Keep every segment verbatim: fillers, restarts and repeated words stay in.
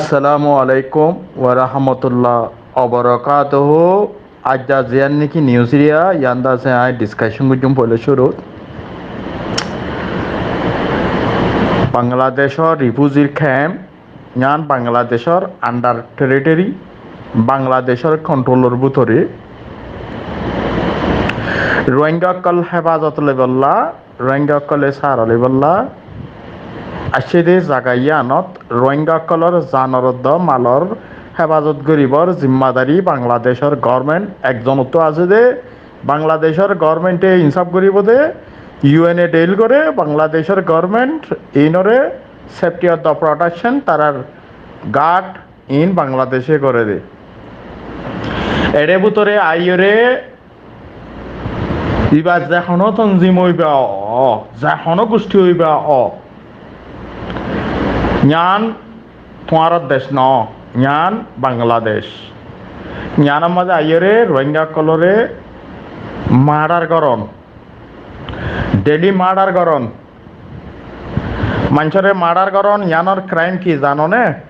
Assalamu alaikum warahmatullah wabarakatuhu. Aijja ziyán niki news iriya, yián dase añí discussion goijjum foila cúrut. Bangladecor refugee camp, yián Bangladecor under territory, Bangladecor controlor bútore. Rohingya ókkol hefazot loibolla, Rohingya ókkole sára loibolla aiccé de zaga yíanot Rohingya ókkolor zanor uddá malor hefazot goríbar zimmadari Bangladecor government ekzonottú asé de, Bangladecor governmente insáf goríbo de, U N e deal gore, Bangladecor government inore safety of the protection, tarar guard in Bangladece gore de. Ere bútore aiyóre iba ze hono tonzim óiba o, ze hono gucthí óiba o, yián tuáñrar dec no, yián Bangladec. Yiánor mazé aiyóre Rohingya ókkolore murder goron, daily murder goron, maincóre murder goron, yiánor crime ki zano né?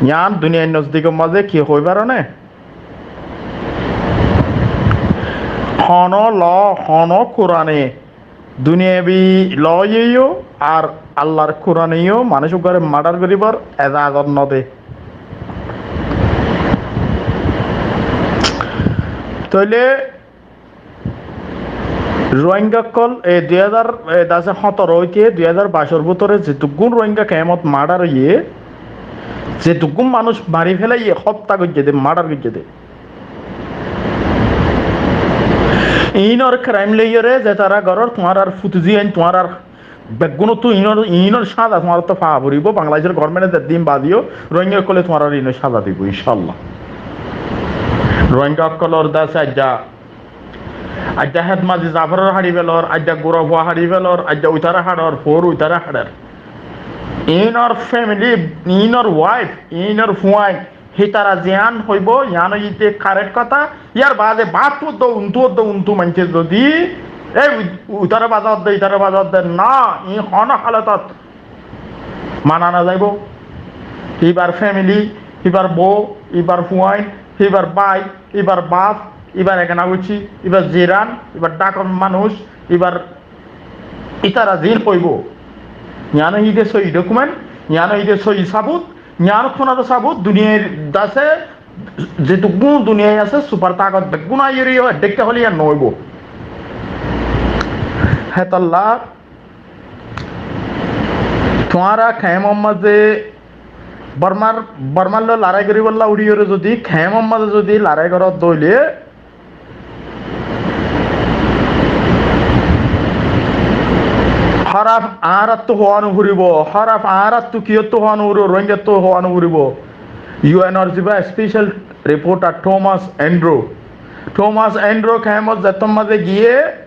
Yián duniyair nozdikor mazé ki hoi faro né? Hono law, hono Kurane, duniyabi law ye yó ar Allar Kurane yó manúic uggwáre murder goríbar ezazot no de. Tóile Rohingya ókkol, e, dui házar, e, dase hótoro óite dui házar baicor bútore zetukkún Rohingya kemot murder óiye, zetukkún manúic mari félaiye, hótta goijje de, murder goijje de. Iínor crime loiyóre ze tará gorór, tuáñrar futuzi ain, tuáñrar beggúnottú iínor, iínor sáza tuáñrattú faa foribó. Bangladecor governmente zeddin baziyo, Rohingya ókkole tuáñrar iínor sáza dibo, incállah. Rohingya ókkolor dase aijja Aijja Hemmazi Zafaror hári felor, aijja gura fua hári felor, aijja uitara hárer, four uitara hárer. Iínor family, iínor wife, iínor fuain, hítara ziyán hoibo, yián óilde correct hotá. Yar baade baáttu uddá, untú uddá, untú maincé zodi, e uitara baza uddá, itara baza uddá, na, iín hono halotot mana no zaibo. Íbar family, íbar bou, íbar fuain, íbar bái, íbar baf, íbar egana guccí, íbar jiran, íbar dhakor manúic, íbar ítara zin hoibo. Yián óilde sóiyi document, yián óilde sóiyi sabut, yián óilde sabut, duniyair dase, zetukkún duniyai asé, super tagot beggún aiyóre yó, dekte hoile yián no óibo. Hétolla Tuáñra kemor mazé Bormar, Bormar loi larái goríbolla uçíyore zodi kemor mazé zodi larái goró dóile, hóraf añárattu hoó no foribó, hóraf añárattu kiyóttu hoó no foribó, Rohingyattu hoó no foribó. U N or ziba special reporter Thomas Andrew, Thomas Andrew kemor zettór mazé giyé,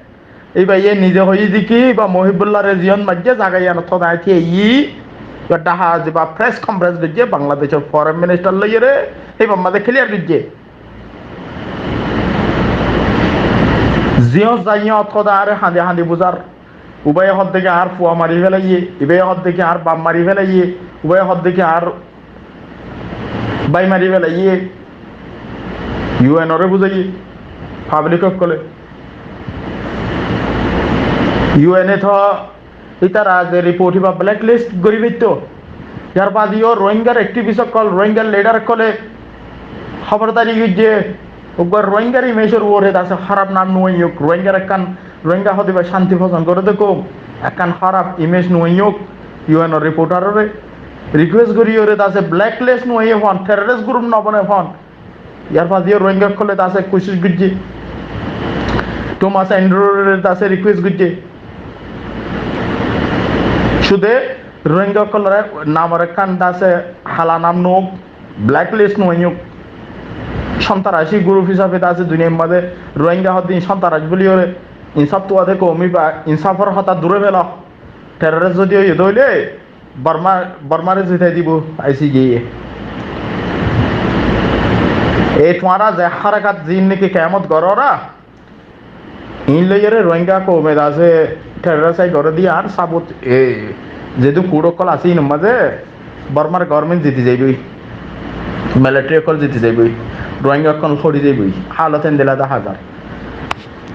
íba iye nize hoiyé de ki, íba Muhibulláre ziyón maijjé, zaga iyanot hodá aitiyé, íba dhaha ziba press conference goijjé, Bangladecor foreign minister loiyóre, íbar mazé clear goijjé. Ziyón zaiyót hodá añáre hañdi hañdi buzar. Ubaye hoó de ki añár fua mari felaiyé, íbaye hoó de ki añár baf mari felaiyé, ubaye hoó de ki añár bái mari felaiyé, U N ore buzaiyé, public ókkole. U N e to ítara ze report íba blacklist gorí faitto. Yar bade yó Rohingyar activist ókkol, Rohingyar leader ókkole hóbordari goijjé, uggwá Rohingyar image or uore dase hóraf nam no aiyók, Rohingyar ekkán Rohingya hoó de íba cánti fosón goré de koum, ekkán hóraf image no aiyók, U N or reporter ore request gorí ore dase blacklist no aiyé fon, terrorist group no bone fon. Yar bade yó Rohingya ókkole dase kucíc goijjé, Thomas Andrew ore dase request goijjé. Cúde Rohingya ókkolore namor ekkán dase hala nam no ók, blacklist no aiyók. Sontarasi group hísafe dase duniyair mazé Rohingya hoó de sontarasi buliyóre insaf tuwa de koum íba, insafor hotá dure felo. Terrorist zodi óiye de óile Borma, Bormare zitai dibo I C J e. Ei tuáñra ze hárakat zin niki kemot goró ra, iín loiyóre Rohingya koume dase terrorist ai goré de ar sabut, e, zedu court ókkol asé iínor mazé, Bormar gorment ziti zaiboi, militari ókkol ziti zaiboi, Rohingya ókkol fori zaiboi, halot endilla dahá zar.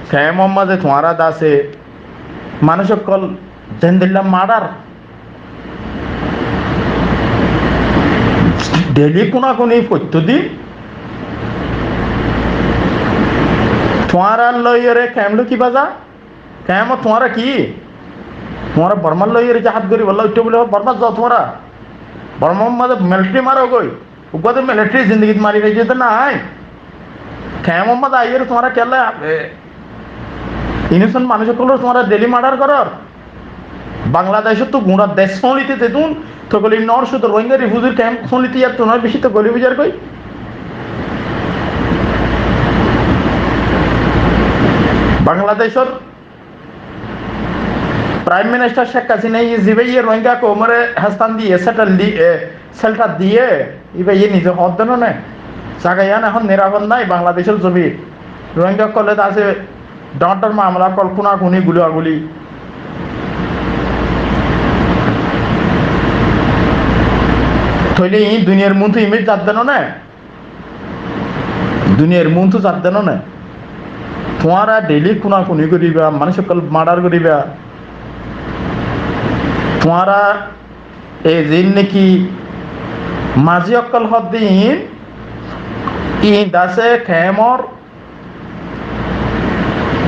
Kemor mazé tuáñra dase manúic ókkol zendilla mardar, deli kunakuni fottí din tuáñra loiyóre kem loi ki baza? Kemot tuáñra ki? Tuáñra Bormar loiyóre jihad goríbolla uiththó buli hoó, Bormar zo tuáñra. Bormar mazé militari maro goi. Uggwá to militari zindigit mari faijjé de nai. Kemor mazé aiyóre tuáñra kiyólla, e, innocent manúic ókkolore tuáñra deli mardar gorór. Bangladecóttu gura dec sómlite zedún, tokoli nor cúdu Rohingya refugee kem sómlite yáttu nor beci tokoli bujar goi. Bangladecór Prime Minister Sheikh Hasina ye zibáye Rohingya koumore hestan diye, settle di-, e, shelter diye, ibáye nize hoódde no né. Zaga yián ehón nirafot nai, Bangladecór zobin. Rohingya ókkole dase dhoóñr dhoóñr mamela ókkol, kunakuni, gulaguli. Tóile iín duniyar muntu image zadde no né. Duniyar muntu zadde no né. Tuáñra deli kunakuni goríba, manúic ókkol mardar goríba. Tuáñra e ziín niki mazi ókkol hoódde iín, iín dase kemor,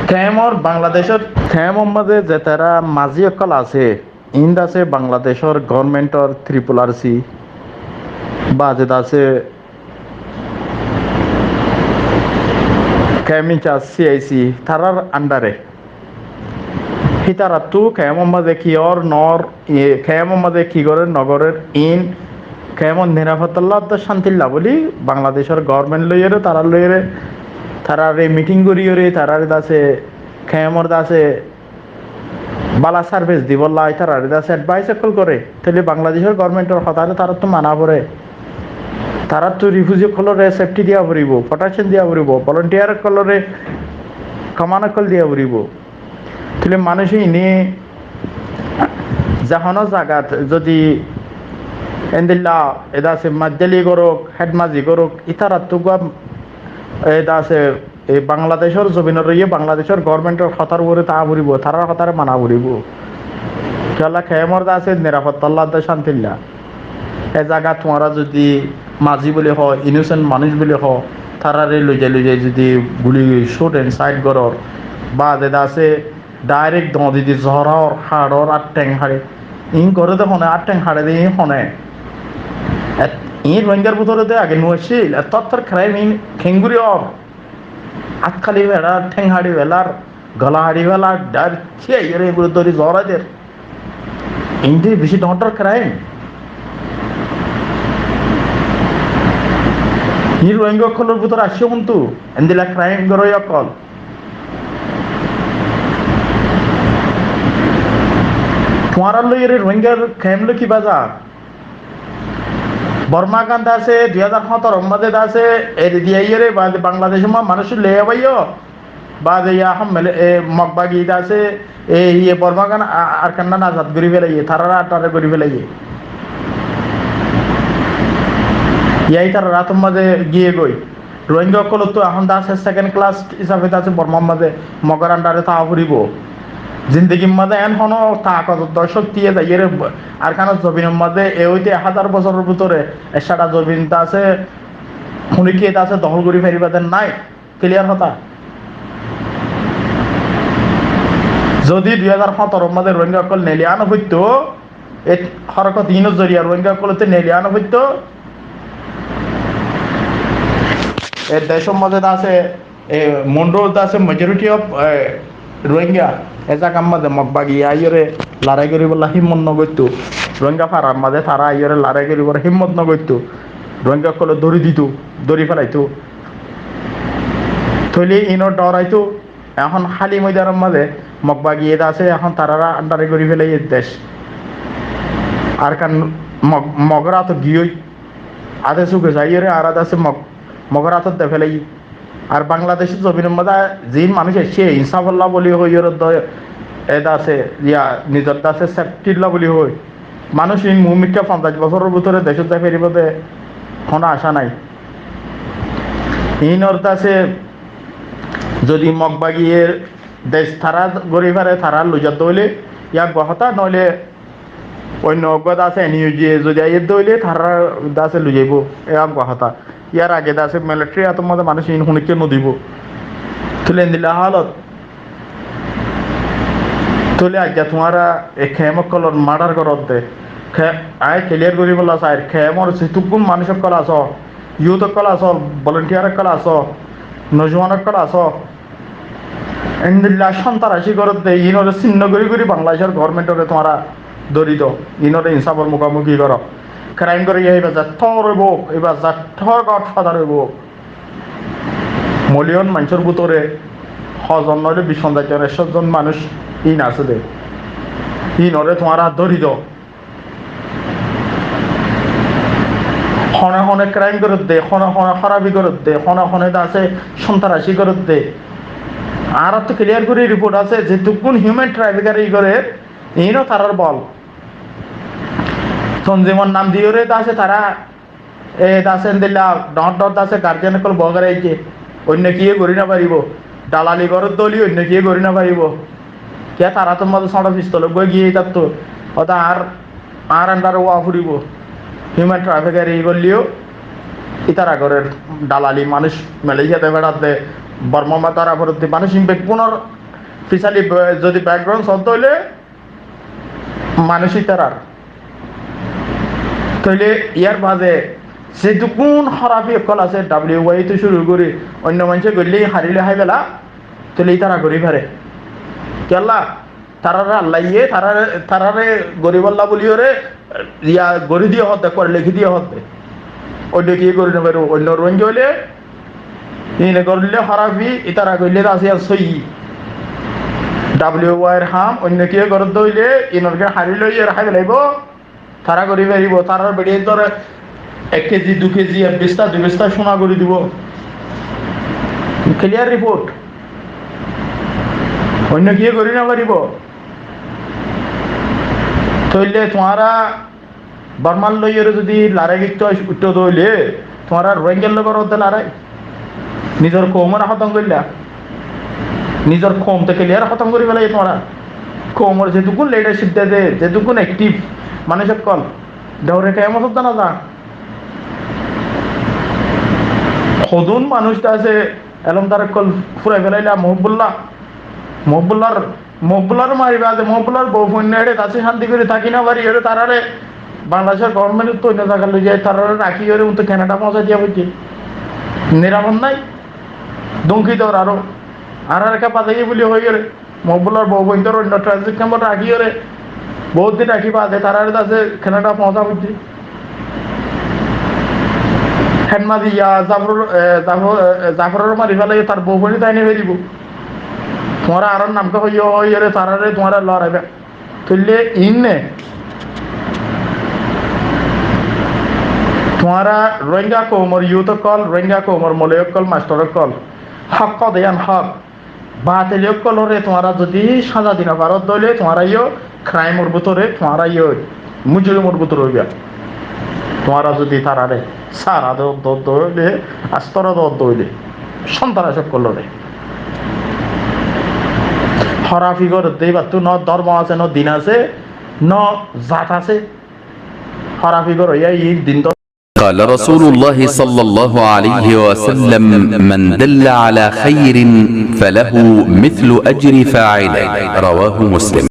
kemor Bangladecór kemor mazé zetara mazi ókkol asé, iín dase Bangladecór gormentor triple R C, baade dase kem incharge C I C, tarár andare. Hítarattú kemor mazé ki ór no ór, e, kemor mazé ki gorér no gorér, iín kemor nirafottalla de cántilla buli Bangladecór gorment loiyóre, tarár loiyóre, tarare miting goríyore, tarare dase kemor dase bála service dibolla itarare dase advice ókkol gore, tóile Bangladecór gormentor hotáre taráttu mana foré. Taráttu refugee ókkolore safety diya foribó, protection diya foribó, volunteer ókkolore kaman ókkol diya foribó. Tóile manúice ine ze hono zagat zodi endilla eda ase maddeli gorok, hedmazi gorok, itarattu gua eda ase e Bangladecór zobinor roiye Bangladecór gormentor hotár uore táa foribó, tarár hotáre mana foribó. Kiyólla kemor de ase nirafottalla de cántilla. E zagat tuáñra zodi mazi buli hoó, innocent manúic buli hoó, tarare loizai loizai zodi guli shoot and sight gorór, baade de ase direct dóñdi di zohór, haçór, ar theng haçe. Iín goré de hone, ar theng haçe de iín hone. Et-, iín Rohingyar bútore de age no accíl, ettór crime iín kengori ór. Át hali felar, theng haçi felar, gola haçi felar, dar ciyai ore gori dóri zorai der. Indi beci dhoóñr dhoóñr crime. Hí Rohingya ókkolor bútore aiccé hontú, endilla crime goróya ókkol. Tuáñrar loi ere Rohingyar camp loi ki baza? Borma gán de asé, dui házar hóñtoro mazé de asé, eri diya iyóre baade Bangladecor mazé manúic loi aibáiyo. Baade ya hommele, e, Mog bagi de asé, e, iye Borma gán a-, Arkannan azad gorí felaiye, tarare andare gorí felaiye. Yai tarar átor mazé giyé goi. Rohingya ókkolottu ehón de asé second class hísafe de asé Bormar mazé Mogor andare táa foribó. Zindigir mazé en hono takot, cókti zaiyóre Arkanor zobinor mazé e óite ek házar bosóror bútore e sára zobin de asé, hone ki de asé dohól gorí faribá de nái. Clear hotá. Zodi dui házar hóñtoro mazé Rohingya ókkol neeli ana foitto, e hórokote inor zoriya Rohingya ókkolottu neeli ana foitto, e decor mazé de asé, e Mondor de asé majority of, e, Rohingya, e zagar mazé Mog bagi aiyóre lorai goríbolla himmot no goittó. Rohingya farar mazé tara aiyóre lorai goríbolla himmot no goittó. Rohingya ókkole dóri dito, dóri felaito. Tóile inor dhoraito, ehón háli moidanor mazé Mog bagi de asé, ehón tarare andare gorí felaiye dec. Arkan Mog, Mogor átot giyói, ade suke zaiyóre añára de asé Mog, Mogor átot de felaiye. Ar Bangladecor zobinor mazé ziín manúic aiccé, insafolla buli hoi, iyóre de, e de asé, ya, nizor de asé safetylla buli hoi. Manúic in muúmikká fonzaic bosóror bútore decót zai faribó de honó acá nái. Inor dase zodi Mokbagiye dec tará gorí fare, tará loi zadde óile yá eggúa hotá, noóile oinno eggúa dase N U G zodi aiyé de óile tará dase loi zaibó, yá eggúa hotá. Yar age dase militari átor mazé manúic in honikká no dibó. Tóile endilla hálot. Tóile aijja tuáñra e kemp ókkolor mardar goródde. Ke-, aññí kiliyar goríbolla sair, kempor zetukkún manúic ókkol asó, yut ókkol asó, bolontiyar ókkol asó, nojuwan ókkol asó, endilla cóntaraci goródde, inore sinno gorí gorí Bangladecor gobornmentore tuáñra dóri do, inore insáfor mukamuki goró. Kraim gorí ibá zattór óibo, ibá zattór godfadar óibo. Miliyon maincór bútore hozon noóile bic fonzaic zon, ekcó zon manúic in asé de. Inore tuáñra dóri do. Hone hone kraim gorédde, hone hone hórafi gorédde, hone hone dase cóntaraci gorédde. Añárattú kiliyar gorí riport asé, zetukkún hiumen trafikar i gorér, iíno tarár bol. Tonzimor nam diyóre dase tará e dase endilla dhoóñr dhoóñr dase gardiyan ókkol boói gorí aijjé. Oinno kiyé gorí no faribó. Dalali gorédde óile oinno kiyé gorí no faribó. Kiyá taráttu mazé sóñço fistol eggúa giyé ítattú. Óde añár, añár andare wá foribó. Hiumen trafikar i goilleyó ítara gorér dalali, manúic Malaysia de feçadde, Bormá mazé dóra foredde, manúic in beggúnor fisali be-, zodi bekgraund sodde óile manúic ítarar. Tóile yar baade zetukkún hórafi ókkol asé, W Y ttu cúru gorí oinno maincé goillé harilé hái fela, tóile ítara gorí fare. Kiyólla? Tarare Allaye tarare, tarare goríbolla buliyóre, ya gorí diye hoódde, kore lekí diye hoódde. Oinno kiyé gorí no faribó, oinno Rohingya óile Ine goríle hórafi, ítara goillé de asé yián sóiyi. W Y r ham, oinno kiyé gorédde óile, inor gán harí loiyóre hái felaibó, tará gorí faribó, tarár beçiye dóre ek kezi, dui kezi, ek bista, dui bista cúna gorí dibó. Clear report. Oinno kiyé gorí no faribó. Tóile tuáñra Bormar loiyóre zodi larái gitta uiththó de óile, tuáñra Rohingyar loi goródde larái. Nizor koumore hótom goillá. Nizor koum te clear hótom gorí felaiyé tuáñra. Koumor zetukkún leadership de de, zetukkún active manúic ókkol, dhoure kiyamot foijjonto no za. Hodún manúic de asé, elomdar ókkol furai felailá, Muhibbullah. Muhibbullar Muhibbullar mari baade, Muhibbullar bou fuain eçe dase cánti gorí táki no fariyóre tarare Bangladecor gobornment ottu oinno zagat loi zai tarare rakíyóre untú Canada foóñsai diya foijjé. Nirafot nái. Dómki der aró. Añárar ekká bazaiyé buli hoiyóre Muhibbullar bou fuain dóre oinno transit kempot rakíyóre bout din rakí baade tarare dase Canada foóñsa foijjé. Hénmadi ya Zafor, e, Zafor, e, Zaforore mari felaiyé, tar bou fuain táki no faribó. Tuáñra añárar nam ke hoiyó, hoiyóre tarare tuáñra loraiba. Tóile iín ne tuáñra Rohingya koumor youth ókkol, Rohingya koumor moloi ókkol, mastor ókkol, hók de yián hók. Batili ókkolore tuáñra zodi sáza di no faro de óile, tuáñra yó crime or bútore, tuáñra yó mujrimor bútore óiba. Tuáñra zodi tarare sára do, do, do óile, astoro do, do óile, sontaras ókkolore. Hórafi gorédde íbattú no dórmo asé, no din asé, no zat asé. Hórafi goróya iín din dór. قال رسول الله صلى الله عليه وسلم: من دل على خير فله مثل أجر فاعله. رواه مسلم.